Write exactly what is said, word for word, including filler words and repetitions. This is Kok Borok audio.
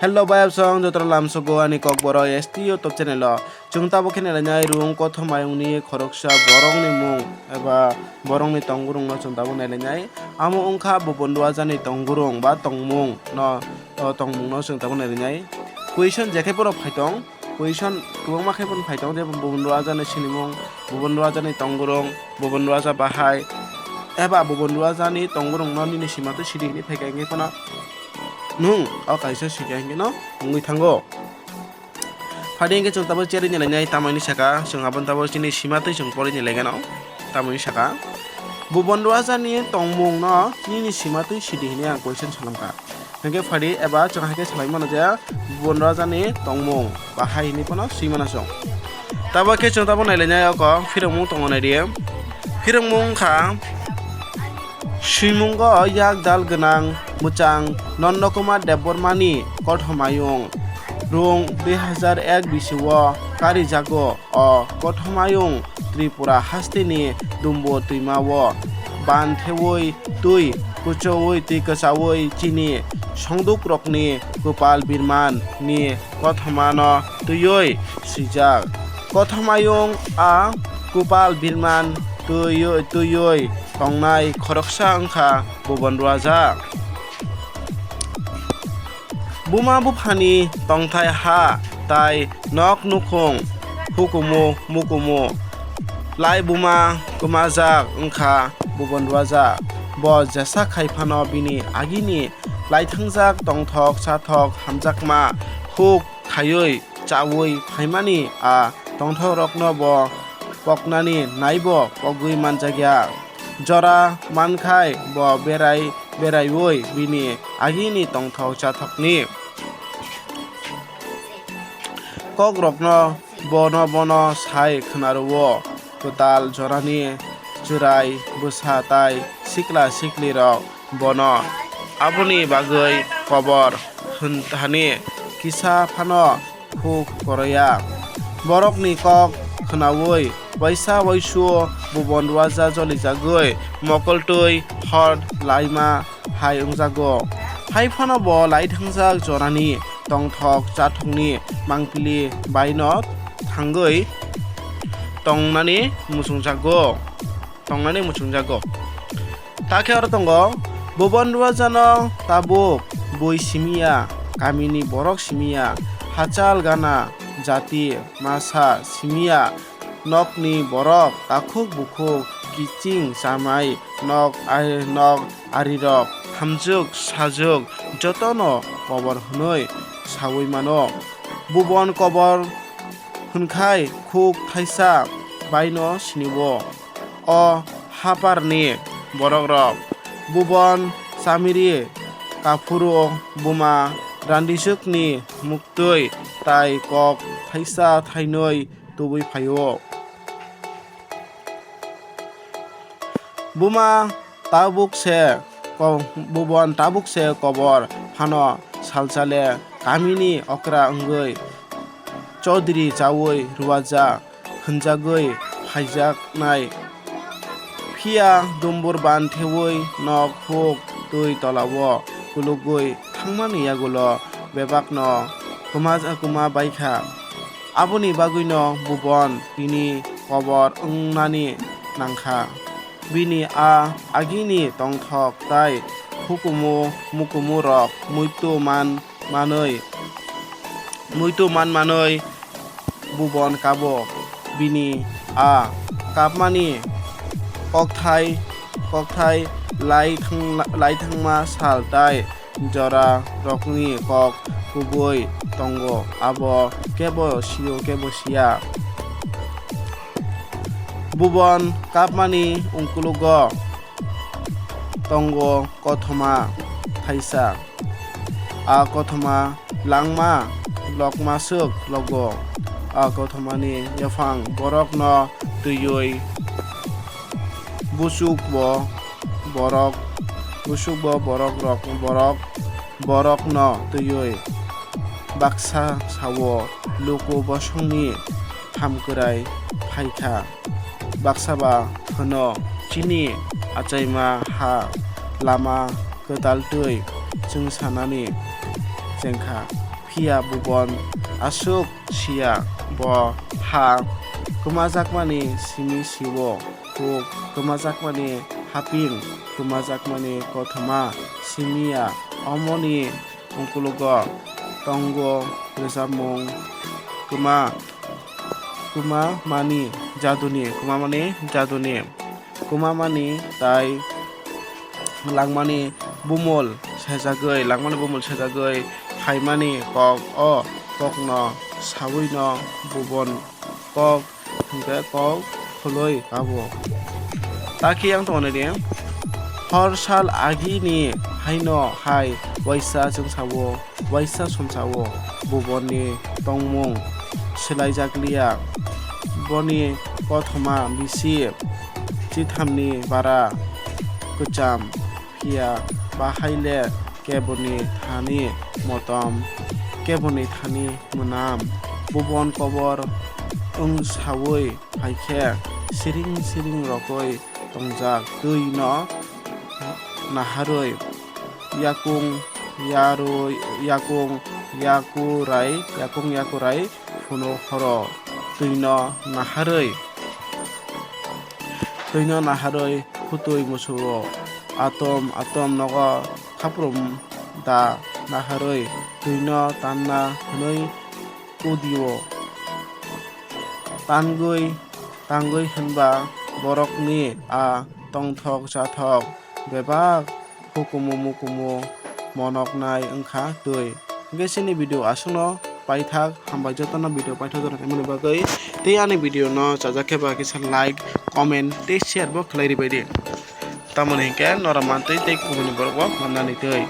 Hello bayapsong, jotono lamsogo ani Kokborok S T YouTube channel o. Chwng tabuk khe nailainai rung Kothomayungni khoroksa borokni mung eba borokni tongurungno chwng tabuk nailainai. Amo wngkha Bubon Ruajani tongurung ba tongmung no, o tongmungno chwng tabuk nailainai. Question je khe borok phaitong, question kwbangma khe phano phaitong je Bubon Ruajani sinimung, Bubon Ruajani tongurung, Bubon Ruaja bahai eba Bubon Ruajani tongurungno nini simatwi sidi hinwi phaikha hinkhe phano nwng o kaisa sikya hinkheno wngwi thango. Phadi hinkhe chwng tabuk cherwi ni lainai tamoni saka, chwng aboni tabuk chini simatwi chwng porwi ni laigano tamoni saka. Bubon Ruajani tongmungno nini simatwi sidi hinwi ang question salamkha. Hinkhe phadi eba chwng haikhe salai mano je Bubon Ruajani tongmung bahai hinwi phano swi mano chwng. Tabuk khe chwng tabuk nailainai oko phirongmung tongo naidi. Phirongmung wngkha Swimungo yak dal gwnang mwchang Nandakumar Debbarmani Kothomayung rung dui hazar ek bisio karijago. O Kothomayung Tripura hasteni Dumbo twimao ban thewi twi kuchowi twi kwchawi chini songdukrokni Kupal Birman ni kothomano twiwi swijak. Kothomayung a Kupal Birman twiwi, twiwi tongnai khoroksa wngkha Bubon Ruaja. Buma buphani tongthai ha tai nok nukhung hukumu mukumu lai buma kwmajak wngkha Bubon Ruaja. Bo jesa khai phano bini agini laithangjak tongthok chathok hamjakma huk khaiwi chawi phaimani a tongthokrokno bo poknani naibo pogwi manjakya. Jora mankhai bo berai beraiwi bini agini tongthok chathokni kokrokno bono bono sai khwnarwo. Kwtal jorani chwrai bwsa tai sikla siklirok bono aboni bagwi kobor hwn thani kisa phano khuk koroya. Borokni kok khwnaui waisa waisu Bubon Ruaja jolijagwi mokoltwi hor laima hai wngjago. Hai phano bo laithangjak jorani tongthok chathokni mangpili baino thangwi tongnani muchungjago, tongnani muchungjago. Takhe oro tongo, Bubon Ruajano tabuk bui simiya, kamini borok simiya, hachal gana, jati, masa simiya, nokni borok takhuk bukhuk, kiching chamai, nok ai-, nok arirok, hamjwk sajwk jotono kobor hwnwi saui mano. Bubon kobor hwnkhai khuk thaisa baino sinio. O haparni borokrok Bubon chamiri kaphuru buma randijwkni muktwi tai kok thaisa thainwi tubui phaio. Buma tabuk se ko-, Bubon tabuk se kobor phano salsale kamini okra wngwi Chaudhary chaui Ruaja hwnjagwi phaijaknai. Phiya dumbur ban theui nok huk twi tolao kulugwi thangmani yagulo bebakno kwma, kwma baikha. Aboni bagwino Bubon bini kobor wngnani nangkha. Bini a agini tongthok tai hukumu mukumurok muitu man manwi, muitu man manwi Bubon kabo. Bini a kapmani kokthai, kokthai lai thang-, lai thangma sal tai jora rokni kok kubui tongo, abo kebo sio kebo siya. Bubon kapmani ungkulugo tongo kothoma thaisa. A kothoma langma lokmaswk logo. A kothomani yaphang borokno twiwi buchukbo borok, buchukbo borok rok, borok, borokno twiwi baksa sao, luku bosongni hamkwrai phaikha. Baksa ba hwno, chini achaima ha lama kwtal twi chwngsanani, tengkha. Phiya bubon aswk siya, bo pha kwmajakmani simi sio, kuk kwmajakmani haping, kwmajakmani kothoma simiya. Omoni ungkulugo tongo rwchapmung kwma, kwmamani jaduni, kwmamani jaduni, kwmamani tai langmani bumul sejagwi, langmani bumul sejagwi phaimani kok, o kokno sawino bubon kok hwnkhe kok khulwi kabo. Takhe yang tongo nini, hor sal agini haino hai waisa chwngsao, waisa sumsao bubonni tongmung swlaijakliya. Boni kothoma bisi chithamni bara kwcham, phiya bahaile keboni thani motom, keboni thani mwnam. Bubon kobor wngsaui phaikhe siring siring rogwi tongjak, twino naharwi yakung yarwi, yakung yakurai, yakung yakurai phunuk horo, twino naharwi, twino naharwi khutui musuo, atom atom nogo khaprum da naharwi twino tanna hwnwi udio. Tangwi, tangwi hwnba borokni a tongthok chathok bebak hukumu mukumu monoknai wngkha twi. Hwnkhe chini video aswkno paithak, hambai jotono video paithak jora naimani bagwi. Tei ani video no chajak khe ba kisa like, comment tei share bo khlai ribai di. Tamoni hinkhe norok mantwi tei kubuni borok bo mannani twi.